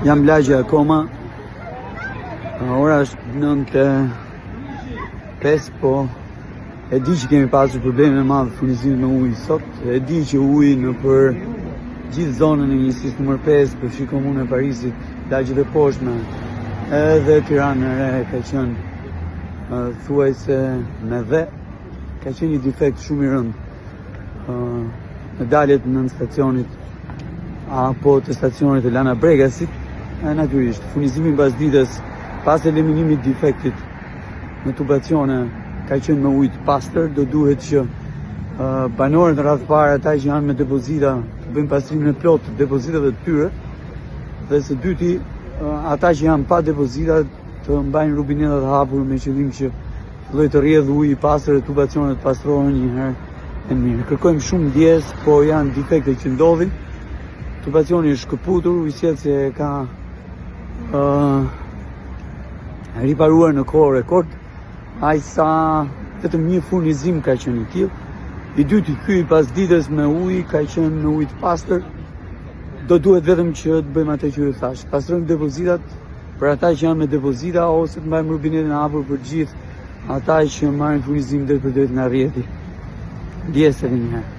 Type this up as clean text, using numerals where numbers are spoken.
Jam lagje akoma. Ora është 9 e 5, po e di që kemi pasur problemin e madh furnizimit me ujë sot. E di që uji nëpër gjithë zonën e njësisë numër 5, përfshi komunën e Parisit, lagjet e poshtme, edhe Tiranën e Re ka qenë thuajse me dhe ka qenë një defekt shumë i rëndë në dalje të nënstacionit apo të stacionit të Lana Bregasit, e natyrisht, furnizimi mbasdites pas eliminimit defektit në tubacione ka qenë me ujë të pastër, do duhet që uh, banorët në radhë të parë ata që janë me depozita të bëjnë pastrimin e plotë të depozitave të tyre dhe së dyti uh, ata që janë pa depozita të mbajnë rubinetat hapur me qëllim që fillojë të rrjedhë uji i pastër e tubacionet të pastrohen një herë e mirë. Kërkojmë shumë ndjesë, po janë defekte që ndodhin. Tubacioni është shkëputur, ujësjellësi e ka uh, riparuar në kohë rekord, aq sa vetëm një furnizim ka qenë i tillë. I dyti ky i pasdites me ujë ka qenë me ujë të pastër. Do duhet vetëm që të bëjmë atë që ju thashë. Pastrojmë depozitat për ata që janë me depozita ose të mbajmë rubinetin e hapur për gjithë ata që marrin furnizim drejtpërdrejt nga rrjeti. Ndjesë edhe një herë.